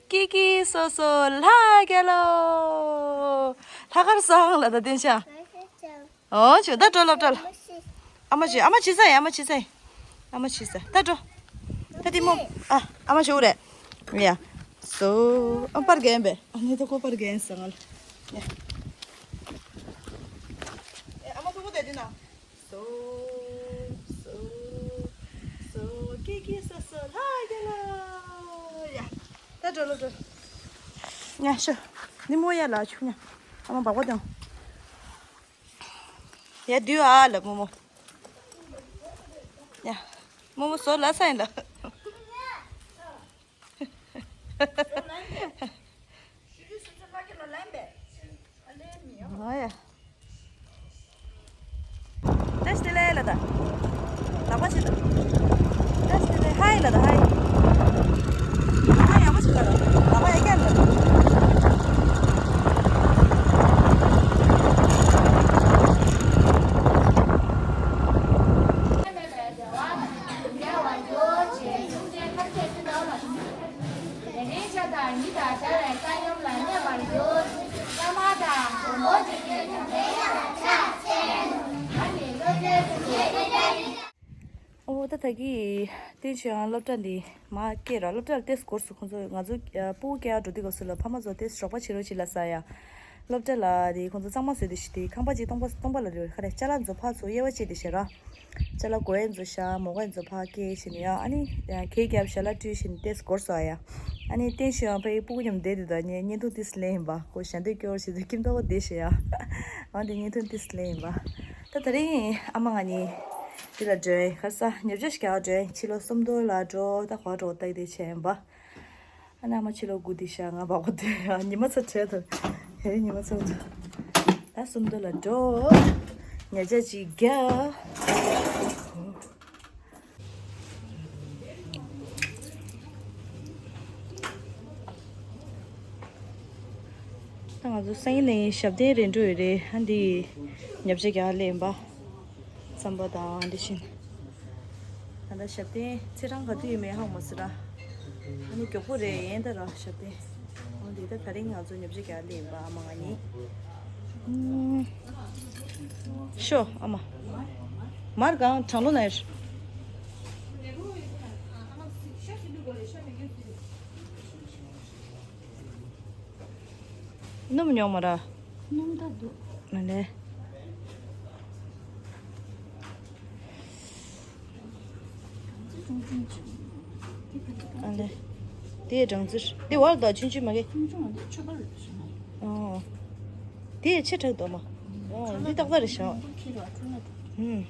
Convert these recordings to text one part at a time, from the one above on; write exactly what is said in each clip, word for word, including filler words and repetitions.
ཀི་ཀི་སོ་སོ་ལྷ་རྒྱལ་ལོ། ལྷག་དཀར་སང་ལ་ད་བསྟན་ཤག་ཨོ་ཆོ་ད་འགྲོ་སློབ་གྲྭ་ལ། ཨ་མ་བྱེད་ཨ་མ་བྱེད་ས་ཡ་ཨ་མ་བྱེད་ས་ཡ། ཨ་མ་བྱེད་ས་ད་འགྲོ། ད་དེ་མོ་ཨ་ཨ་མ་བྱེད་རེད། ཡ། སོ་ཨ་པར་རྒན་པས་ཨ་ནི་ད་ཁོ་པར་རྒན་སང་ལ། ཡ། ཨ་མ་ཐུག་གོ་དེ་དེ་ན། སོ། སོ། སོ། ཀི་ཀི་སོ་སོ་ལྷ་རྒྱལ་ལོ། ཡ། ད་འགྲོ་ལོ་འགྲོ། ཉ་ཤོ། ནི་མོ་ཡ་ལ་ཆུ་ཉ། ཨ་མ་བག་པ་དང་། ཡ་དུས་ཨ་ལ་མོ་མོ། ཡ། མོ་མོ་སོ་ལ་ས་ཡིན་ལ། ཨ་ཡ། ཏེས་ཏེ་ལེ་ལ་ད། ལག་པ་ཅི་ད། ཏེས་ཏེ་ལེ་ཧའི་ལ་ད་ཧའི། ཧའི་ཡག་པོ་ཅི་ད་ལ། ལག་པ་ཡ་ཀྱན་ལ་ད། ཨོ་ད་ད་གི་བསྟན་ཆོས་ཡང་སློབ་གྲྭ་འདི་མ་སྐྱེས་ར། སློབ་གྲྭ་ལ་ཏེས་སྐོར་སུ་ཁོང་ཚོ་ང་ཚོ་སྤུ་གུ་སྐྱེ་ཡག་འགྲོ་དུས་སྐབས་སུ་ལ་ཕ་མ་ཚོ་ཏེས་རོགས་པ་བྱེད་རོགས་བྱེད་ལ་ས་ཡ། སློབ་གྲྭ་ལ་དེ་ཁོང་ཚོ་གཙང་མ་བཟོས་ཏེ་ཞིག་དེ་ཁང་པ་གཅིག་སྟོང་པ་སྟོང་པ་ལ་རེད། ཁ་རེ་ཅ་ལག་མཛོ་ཕག་ཚོ་དབྱེ་བ་བྱས་ཏེ་བཞག་ར། ཅ་ལག་གོས་མཛོ་ཤ་མོ་གོས་མཛོ་ཕག་སྐྱེས་བྱས་ནས་ཡ། ཨ་ནི་གད་རྒྱབ་ཞལ་ལག་བཀྲུས་བྱས་ནས་ཏེས་སྐོར་སོ་ཡ། ཨ་ནི་བསྟན་ཆོས་ཡང་ཕའི་སྤུ་གུ་མཉམ་བསྡད་དེ་ད་ངས་བརྙན་ཐུང་ཏེས་ལེན་ཡིན་པ་ཁོ་ཞལ་འདོད་སྐྱོར་བྱས་ཏེ་ཁྱིམ་ཐོག་བསྡད་བྱས་ཡ། འོན་ཏེ་བརྙན་ཐུང་ཏེས་ལེན་ཡིན་པ། ད་དེ་རིང་ཨ་མ་ང་གཉིས་དེ་ལ་འགྲོ་ཡིན། ཁ་ས་ཉབ་ཆ་ཞིག་རྒྱག་འགྲོ་ཡིན། ཕྱི་ལོ་སུམ་མདོ་ལ་འགྲོ་ད་གོ་འགྲོ་ལྟ་གི་དེ་བྱས་ཡིན་པ། ཨ་ནི་ཨ་མ་ཕྱི་ལོ་དགུ་དེ་ཤ་ང་བག་པ་དེ་ཉི་མ་ཚ་བྲལ་ཐུབ། ཧེ་ཉི་མ་ཚ་བྲལ། ད་སུམ་མདོ་ལ་འགྲོ། ཉལ་ཆ་ཅིག་རྒྱག་ད་ང་ཚོ་སང་ཉིན་ནས་ཞབས་བརྟན་རེད་འགྲོ་ཡོད་རེད། ཨ་འདི་ཉབ་ཆ་རྒྱག་ལེན་པ། རྩམ་པ་དང་འདི་བཞིན། ད་ལྟ་ཞབས་བརྟན་ཚེས་གྲངས་ག་དུས་ཡིན་མིན་ཧ་གོ་མ་སོང་ར། ཨ་ནི་མགྱོགས་པོ་རེད་ཡིན་ད་ར་ཞབས་བརྟན། འོ་འདི་ད་དེ་རིང་ང་ཚོ་ཉབ་ཆ་རྒྱག་ལེན་པ་ཨ་མ་ང་གཉིས། ཨུམ། ཤོ་ཨ་མ། མར་གང་གྲང་ལོ་ན་ཡར། སྣུམ་ཉོ་མ་ར། སྣུམ་ད་འདུག་ཨ་ལེ། ཨ་ལེ། དེའི་སྦྲང་རྩི། དེ་བར་དུ་ཆུང་ཆུང་མ་གི། ཨོ། དེ་ཆེ་དྲགས་འདུག་མ། ཨོ་འདི་ཏག་ཏག་རེད་ཤག་ཧུམ།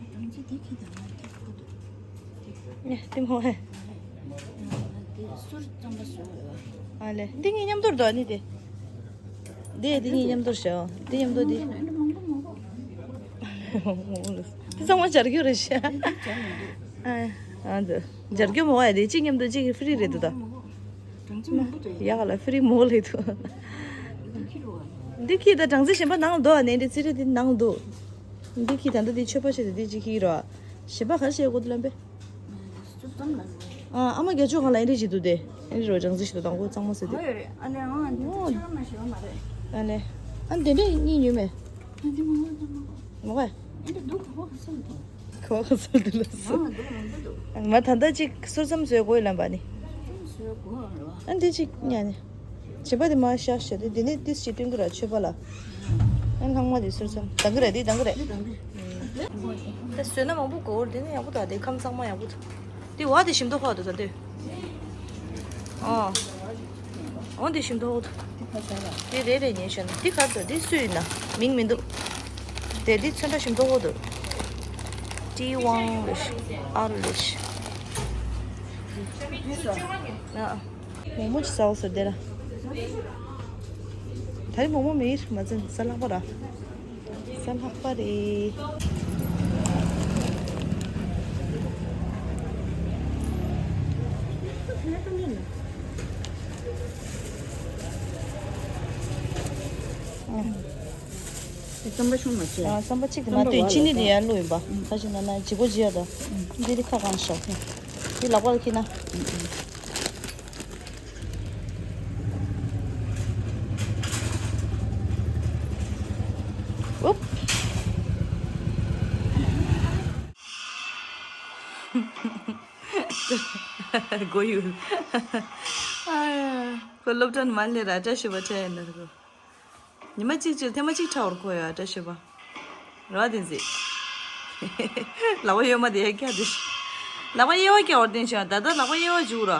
སྦྲང་རྩི་དེ་ཁྱི་དང་ང་དེ་ཁོ་ཐུག་ནས་དེ་མོ་ཧེ། དེ་སུར་རྩམ་པ་བཟོས་ཡོད། ཨ་ལེ། འདི་གཉིས་མཉམ་དུ་འདུག་ཨ་ནི་དེ། དེ་དེ་གཉིས་མཉམ་དུ་བྱས། དེ་མཉམ་དུ་དེ། མང་པོ་མང་པོ། དེ་ཚང་མ་སྦྱར་རྒྱུ་རེད་ཤག་དེ་སྦྱར་མི་འདུག་ཨ་ཨ་འདི་སྦྱར་རྒྱུ་མང་བ་ཡ། དེ་གཅིག་མཉམ་དུ་གཅིག་ཧྥི་རི་རེད་འདུག་ད། སྦྲང་རྩི་མང་པོ་འདུག་ཡ་ག་ལ་ཧྥི་རི་མོ་ལེ་ཐུ། འདི་ཁྱི་ད་སྦྲང་རྩི་གཞན་པ་ནང་ལ་འདུག་ཨ་ནི་འདི་ཙི་རི་འདི་ནང་ལ་འདུག་འདི་ཁྱི་ད་འདི་འདི་མཆོད་པ་བྱེད་དེ་འདི་གཅིག་ཁྱི་རོ། གཞན་པ་ག་རེ་བྱེད་དགོས་འདུག་ལབ་པས། ཨ་ཨ་མ་རྒྱ་ཆོ་ག་ལ་ཨེ་འདྲ་བྱེད་འདུག་དེ། ཨེ་འདྲ་རོ་སྦྲང་རྩི་ཞིག་འདུག་དང་པོ་གཙང་མ་བཟོས་དེ། ཨོ་ཡོད་རེད། ཨ་ནི་ཨང་འདི་ཨོ། ཚོ་ཆོ་མ་ཞེས་པ་མ་རེད། ཨ་ནི། ཨ་འདི་འདྲ་གཉིས་ཉོས་མེད། ཨ་འདི་མ་ངོ་ད་མ་ངོ། མ་གོ། ཨེ་འདྲ་འདུག་ག་བ་ག་སོང་འདུག་ག་བ་ག་སོང་འདུག་ལབ་སོང་། མ་འདུག་མ་འདུག་འདུག་མ་ད་ལྟ་ཅིག་སོར་མཚམས་བཟོས་དགོས་ལབ་པ་ནི། སོར་མཚམས་བཟོས་དགོས་རེད་བ། ཨ་འདི་ཅིག་ཉན་ནི། བྱེད་པ་དེ་མ་ཤ་ཤ་དེ་དེ་ནས་ཏིས་ཅིག་སྟོན་གི་ར་མཆོད་པ་ལ། ཨ་ལྷག་མ་དེ་སོར་མཚམས་དང་གི་ར་དེ་དང་གི་ར། དེ་བཟོས་ན་མང་པོ་དགོས་རེད། དེ་ནི་ཡག་པོ་འདུག་དེ་ཁམས་གཙང་མ་ཡག་པོ་འདུག་དེ་བ་དེ་ཞིམ་མདོག་ཁ་འདུག་ད་དེ། ཨོ། འོ་དེ་ཞིམ་མདོག་འདུག་དེ་རེ་རེ་ཉན་ཤོག་ན་དེ་ག་འདུག་དེ་སུ་ཡིན་ན་མིང་མི་འདུག་དེ་དེ་ཚོན་ཁྲ་ཞིམ་མདོག་འདུག་ཏི་ཝང་ལེ་ཤ་ཨར་ལེ་ཤ། ཨ། མོག་མོག་ཅིག་ཟ་འོ་ཟེར་དེ་ལ། ད་རེས་མོག་མོག་མི་ཡིར་མ་ཚན་ས་ལྷག་པ་ར། ས་ལྷག་པ་རེད། ཨ། རྩམ་པ་ཆུང་མ་བྱས། ཨ། རྩམ་པ་གཅིག་དེ་མ་བཏུས་ཅི་ནི་དེ་ཡར་བླུགས་ཡིན་པ། ཁ་ཅིག་ན་ན་ལྗིད་པོ་བྱེད་ཡ་དོ། འདི་དེ་ཁ་གང་ཤོག་འདི་ལག་པ་ལ་ཁྱེར་ན། ཨུབ། གོ་ཡུལ། ཨ་ཡ། ཁོ་སློབ་གྲྭ་ནས་མར་སླེབས་ར་བཀྲ་ཤིས་པ་འཕྲད་ཡིན་ན་ཁོ། ཉི་མ་གཅིག་ཅིག་ཐེངས་མ་གཅིག་ཁྲ་བོར་ཁོ་ཡ་བཀྲ་ཤིས་པ། ར་བ་དེ་ཟིག་ལག་པ་གཡས་མ་དེ་ཡ་སྐྱ་དེ། ལག་པ་གཡས་པ་སྐྱ་བོར་བསྟན་བྱུང་ད་ལྟ་ལག་པ་གཡས་པ་འཇུག་ར།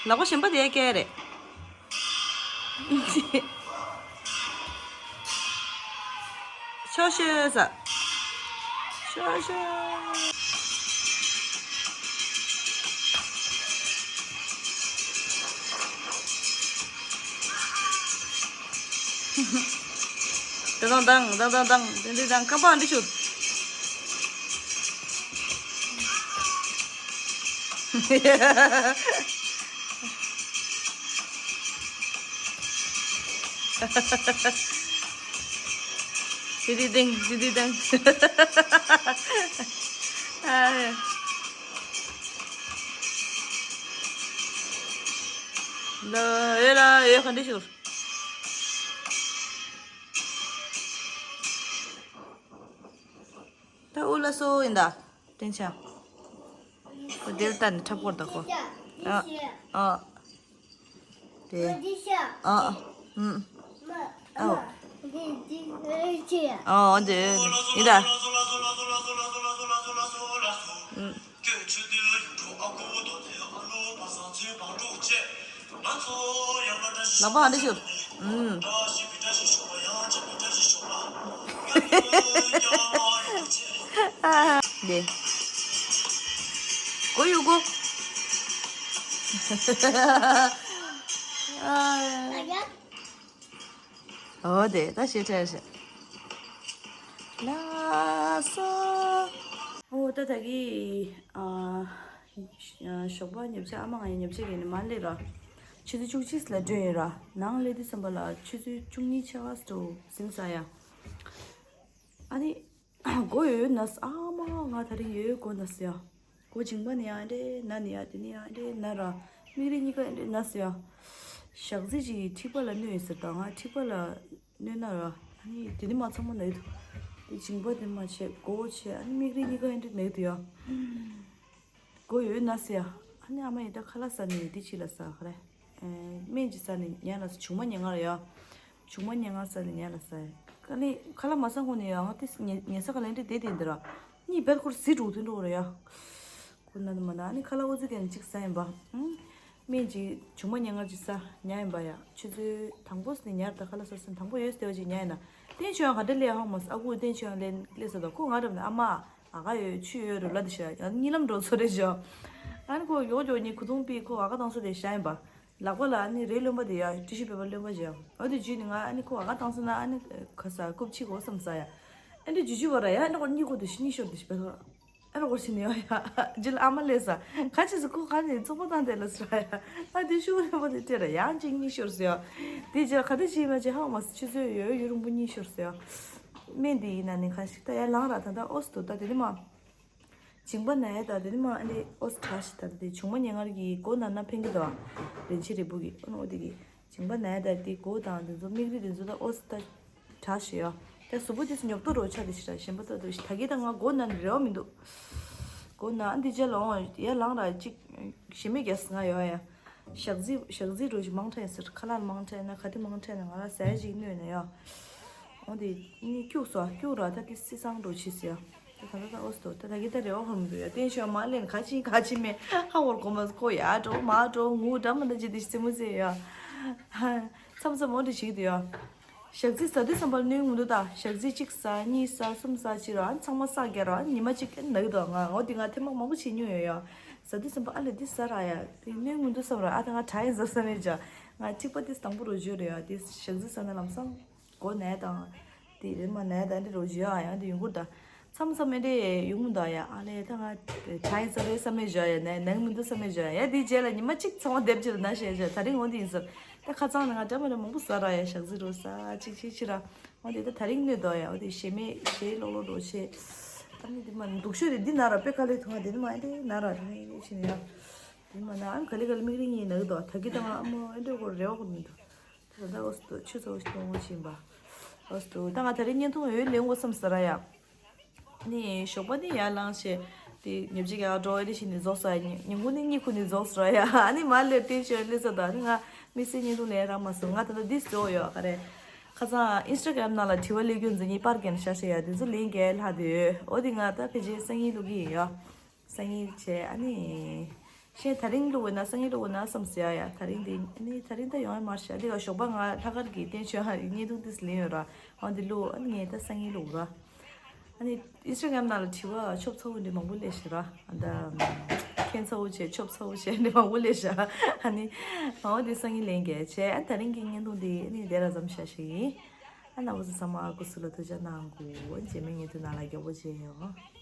ལག་པ་གཞན་པ་དེ་སྐྱེལ་རེད། ཆོག་ཤེས་ས། ཆོག་ཤེས། ད་དང་དང་དང་དང་དང་དེ་འདྲ་དང་ཁ་པར་འདི་ཆུ། དི་དི་དིང་། དི་དི་དིང་། ཨ། ལ་ཨེ་ལ་ཨེ་ག་འདྲ་ཞུ། ད་ཨུ་ལ་སོ་ཡིན་ད། བསྟན་ཆ། ཁོ་དེར་ལྟ་ནས་འཁྲབ་སྐོར་ད་ཁོ། ཨ། ཨ། དེ། ཨ། ཨ། ཨུམ། ཨོ། ཨོ་འདི་ཡིན་ད། ཨུམ། ལག་པ་ཨ་འདྲ་ཞུ། ཨུམ། དེ། གོ་ཡུ་གོ། ཨོ་དེ་ད་ཞེ་ཁྲེལ་ཞེ། ལ་ས། ཨོ་ད་ད་གི་ཨ། ཞོགས་པ་ཉལ་ཆས་ཨ་མ་ང་ཡང་ཉལ་ཆས་གས་ནས་མ་སླེབས་ར། ཆུ་ཚོད་བཅུ་གཅིག་ལ་འགྲོ་ཡིན་ར། ནང་སླེབས་དུས་ཙམ་པ་ལ་ཆུ་ཚོད་བཅུ་གཉིས་ཆགས་འདུག་ཟིན་ས་ཡ། ཨ་ནི། མགོ་ཡོད་ན་ས་ཨ་མ་ང་ད་རིང་ཡོད་མགོ་ན་ས་ཡ། མགོ་མཇིང་པ་ནི་ཡང་འདྲེ་ན་ནི་ཡ་དེ་ནི་ཡང་འདྲེ་ན་ར། མིག་རིལ་གཉིས་ཀ་འདྲེ་ན་ས་ཡ། ཞག་རྩི་ཅིག་གིས་མཁྲིས་པ་ལ་གནོད་ཡོད་ཟེར་ད་ང་མཁྲིས་པ་ལ་གནོད་ན་ར། ཨ་ནི་དེ་ནི་མ་ཚང་མ་ན་ཡོད་དུ། དེ་མཇིང་པ་དེ་མ་བྱས་མགོ་བོ་བྱས་ཨ་ནི་མིག་རིལ་གཉིས་ཀ་འདྲེ་ན་ཡོད་དུ་ཡ། མགོ་ཡོད་ན་ས་ཡ། ཨ་ནི་ཨ་མ་ཡིས་ད་ཁ་ལག་ཟ་ནི་དེ་ཅི་ལ་ཟ་ག་རེ། སྨན་ཅིག་ཟ་ནི་ཉལ་ལ་ཟ་ཆུང་མ་ཉལ་ང་ར་ཡ། ཆུང་མ་ཉལ་ང་ཟ་ནི་ཉལ་ལ་ཟ་ཡ། ཨ་ནི་ཁ་ལག་མ་ཟ་གོང་ནས་ཡ་ང་དེ་ཉལ་ཉལ་ས་ག་ལེན་དེ་དེ་དེ་འདི་ར། གཉིད་བད་ཁོར་ཟི་འགྲོ་དུས་འགྲོ་ར་ཡ། ཁོ་ན་དུ་མ་ན་ཨ་ནི་ཁ་ལག་འོ་ཙི་གན་ཅིག་ཟ་ཡིན་པ། སྨན་ཅིག་ཆུང་མ་ཉལ་ང་ཅིག་ཟ་ཉལ་ཡིན་པ་ཡ། ཆུ་ཚོད་དང་པོ་ཟ་ནི་ཉལ་ད་ཁ་ལག་ཟ་ཟ་དང་པོ་ཡོད་སྟེ་བ་ཅིག་ཉལ་ཡིན་ན། བསྟན་ཆོས་ཡང་ག་འདྲ་ལས་ཧང་མ་ཟ་ཨ་ཁུ་བསྟན་ཆོས་ཡང་ལས་ལས་ཟ་ད་ཁོ་ང་འགྲམ་ནས་ཨ་མ། ཨ་ག་ཡོད་ཆུ་ཡོད་རུ་ལ་དེ་ཤ་ཡང་གཉིད་ལམ་འགྲོ་ཚོ་རེ་ཞོ། ཨ་ནི་ཁོ་ཡོག་ཡོག་གཉིད་ཁུ་ཐུང་པི་ཁོ་ཨ་ག་བཏང་ས་དེ་ཤ་ཡིན་པ། ལག་པ་ལ་ཨ་ནི་རེ་རློན་པ་དེ་ཡ་ཊི་ཤུ་པེ་པར་རློན་པ་བཞག་ཨོ་དེ་བརྒྱུད་ནི་ང་ཨ་ནི་ཁོ་ཨ་ག་བཏང་ས་ན་ཨ་ནི་ཁ་ས་རྐུབ་ཕྱི་གོ་བསམ་ས་ཡ། ཨ་ནི་ཇུ་ཇུ་བ་ར་ཡ་ཨ་ནི་ཁོ་གཉིད་ཁོ་དེ་ཤི་གཉིད་ཤོར་དེ་ཤི་པེ་ཐོ། ཨ་ནི་ཁོ་ཤི་ནི་ཡ་ཡ་ཇི་ལ་ཨ་མ་ལས་ས་ཁ་ཅི་ཟི་ཁོ་ཁ་ནི་ཚོགས་པ་བཏང་དེ་ལ་ས་ཡ། ཨ་དེ་ཤུ་རློན་པ་དེ་དེ་ར་ཡང་ཅིག་གཉིད་ཤོར་ས་ཡ། དེ་ཇི་ལ་ཁ་དེ་ཤི་མ་ཅི་ཧ་མ་ཆུ་ཚོད་ཡོད་ཡོད་རུང་པོ་གཉིད་ཤོར་ས་ཡ། སྨན་དེ་ཡིན་ན་ནི་ཁ་ཤི་ད་ཡ་ལང་ར་ད་ད་ཨོ་སི་དུ་ད་དེ་ནི་མ། མཇིང་པ་ན་ཡ་ད་དེ་ནི་མ་ཨ་ནི་ཨོ་སི་དྲག་ཤི་ད་དེ་ཆུང་མ་ཉལ་ངར་གྱི་མགོ་ན་ན་ཕན་གི་དོ། རིན་ཆེན་རིལ་བུ་གི་ཨོ་ནོ་ཨོ་དེ་གི་མཇིང་པ་ན་ཡ་ད་དེ་མགོ་དང་དེ་ཚོ་མིག་རིལ་དེ་ཚོ་ད་ཨོ་སི་ད་དྲག་ཤི་ཡོ། ད་གཟུགས་པོ་དེ་ཚོ་ཉོབ་ཏོ་རོ་ཆ་དེ་ཤི་ར་ཞེན་པ་ཏོ་ཏོ་ཤི་ད་གི་ད་ང་མགོ་ན་ནི་རེ་བ་མི་འདུག་མགོ་ན་ཨ་འདི་ཅ་ལོང་ཡ་ལང་ར་ཅིག་ཞི་མི་རྒྱས་ང་ཡོ་ཡ། ཞག་རྩི་ཞག་རྩི་འགྲོ་ཞིག་མང་ཁྲ་ཡིན་ཟེར་ཁ་ལག་མང་ཁྲ་ཡིན་ན་ག་དེ་མང་ཁྲ་ཡིན་ན་ང་ར་ཟས་ཞིག་གནོད་ན་ཡ། འོ་དེ་ནི་སྐྱུག་སོ་སྐྱུག་ར་ད་དེ་སི་སང་འགྲོ་ཆི་ཟེར་ཡ། ད་ད་ད་ད་ཨོ་སྟོ་ད་ད་གི་ད་རེ་བ་ཧོར་མི་འདུག་ཡ་བསྟན་ཤོག་མ་ལེན་ག་ཅི་ག་ཅི་མེད་ཧ་ཧོར་གོ་མ་ཁོ་ཡ་འགྲོ་མ་འགྲོ་ངུ་འདྲ་མ་འདྲ་ཅི་དེ་སེ་མོ་ཟེར་ཡ། མཚམས་མཚམས་འོ་འདྲ་ཞིག་འདུག་ཡ། ཞག་རྩི་ཟ་དུས་ཙམ་པར་གནོད་མི་འདུག་ད་ཞག་རྩི་གཅིག་ཟ་གཉིས་ཟ་གསུམ་ཟ་ཅི་ར་ཨ་ཚང་མ་ཟ་རྒྱ་ར་ཨ་ཉི་མ་གཅིག་ནག་འདུག་ང་འོ་དེ་ང་ཐེངས་མ་མང་པོ་བྱེད་མྱོང་ཡོད་ཡ། ཟ་དུས་ཙམ་པ་ཨ་ལེ་འདི་ཟ་ར་ཡ། དེ་གནོད་མི་འདུག་བསམ་ར་ཨ་ད་ང་དྲ་ཡིན་ཟ་ས་མེད་ཅག་ང་ཐིགས་པ་དེ་དང་པོ་རོ་བརྗོད་རེད་ཡ། དེ་ཞག་རྩི་ཟ་ན་ལམ་སང་མགོ་ན་ཡ་དང་། དེ་རེད་མ་ན་ཡ་དང་འདི་རོ་བརྗོད་ཨ་ཡང་དེ་ཡོང་གི་རེད་ད། མཚམས་མཚམས་ཨེ་འདྲེ་ཡོང་གི་འདུག་ཡ། ཨ་ལེ་ད་ང་དྲ་ཡིན་ཟ་རེད་ས་མེད་བརྗོད་ཡ། ན་ནང་མི་འདུག་ས་མེད་བརྗོད་ཡ། ཡ་དེའི་རྗེས་ལ་ཉི་མ་གཅིག་ཚང་མ་སྡེབ་ཅིག་ལ་ན་བཤད་བརྗོད་ད་རིང་འོང་དེ་ཡིན་ཟེར། ད་ ད་ཁ་སང་ནས་ང་འདྲ་མི་འདྲ་མང་པོ་ཟ་ར་ཡ། ཞག་ཟི་རུ་ཟ་ཅིག་ཅིག་ཅིག་ར། འོ་དེ་ད་དེ་རིང་གནོད་འདུག་ཡ། འོ་དེ་ཞེ་མེད་ཞེ་ལོག་ལོག་འགྲོ་ཆེ། ཨ་ནི་དེ་མ་སྡུག་ཤོས་དེ་འདི་ན་ར་དཔེ་དཀའ་ལས་ཐུག་ང་། དེ་ནི་མ་ཨེ་དེ་ན་ར་ནི་ནི་ཆེ་ནི་ཡ། དེ་མ་ན་ཨ་ནི་ག་ལེ་ག་ལེ་མིག་རིང་ཡིན་ན་གི་འདུག་ད་གི་ད་ང་ཨ་མོ་ཨེ་འདྲ་གོ་རེ་བ་གོ་མི་འདུག་ད་ད་འོ་སྟོ་ཆུ་ཚོ་ཞིག་གཏོང་བཞིན་པ། འོ་སྟོ་ད་ང་དེ་རིང་བརྙན་ཐུང་ཡོད་ལེན་དགོས་བསམ་ཟེར་ར་ཡ། ནི་ཞོགས་པ་ནི་ཡར་ལངས་བྱས། དེ་ཉིབ་ཅིག་ཡར་འགྲོ་ཨེ་རེ་བྱས་ནི་རྫོགས་སོང་ཡ། ཉིན་གུང་ནི་གཉིད་ཁུག་ནི་རྫོགས་སོང་ཡ། ཨ་ནི་མ་ལེ་ཏེ་ཆོས་ལེ་ས་ད་ནི་ང་མི་སེ་ཉིན་དུ་ལེན་རག་མ་སོང་། ང་ད་ལྟ་འདི་སོ་ཡོད་ག་རེ། ཁ་སང་ཨིན་སི་ཊ་གྷ་རམ་ནང་ལ་དྲི་བ་ལེགས་སྐྱོན་འཛིན་གྱི་པར་རྒྱན་ཤ་ཤ་ཡ་དེ་ཚོ་ལེན་གལ་ལྷག་དུས། འོ་དེ་ང་ད་ཕལ་ཆེར་སང་ཉིན་བླུག་གི་ཡིན་ཡ། སང་ཉིན་བྱས་ཨ་ནི། ཤེས་དེ་རིང་བླུག་འོས་ན་སང་ཉིན་བླུག་འོས་ན་བསམ་ཟེར་ཡ། ཡ་དེ་རིང་དེ་ཨ་ནི་དེ་རིང་ད་ཡོང་ཡ་མར་ཤ་དེ་ག་ཞོགས་པ་ང་ལྷག་དཀར་གྱི་བསྟན་ཆོས་ཧ་བརྙན་ཐུང་ཏིས་ལེན་ཡོད་ར། འོ་དེ་བླུག་ཨ་ནི་ངས་ད་སང་ཉིན་བླུག་ར། ཨ་ནི་ཨིན་སི་ཊ་གྷ་རམ་ནང་ལ་དྲི་བ་ཆོབ་ཚ་བོ་འདི་མང་པོ་སླེབས་ཤག་ར། ཨ་ད་ཁྱད་མཚར་བོ་བྱས་ཆོབ་ཚ་བོ་བྱས་འདི་མང་པོ་སླེབས་ཤག་ཨ་ནི་འོ་དེ་སང་ཉིན་ལེན་གལ་ཆེ། ཨ་དེ་རིང་གི་བརྙན་ཐུང་འདི་ཨ་ནི་དེ་ར་ཙམ་ཤ་ཤ་ཡིན། ཨ་ན་བུ་ཚོ་ཚང་མ་སྐུ་གཟུགས་ལ་ཐུགས་ཅག་གནང་དགོས། རྗེས་མའི་བརྙན་ཐུང་ནང་ལ་མགྱོགས་པོ་མཇལ་ཡོང་།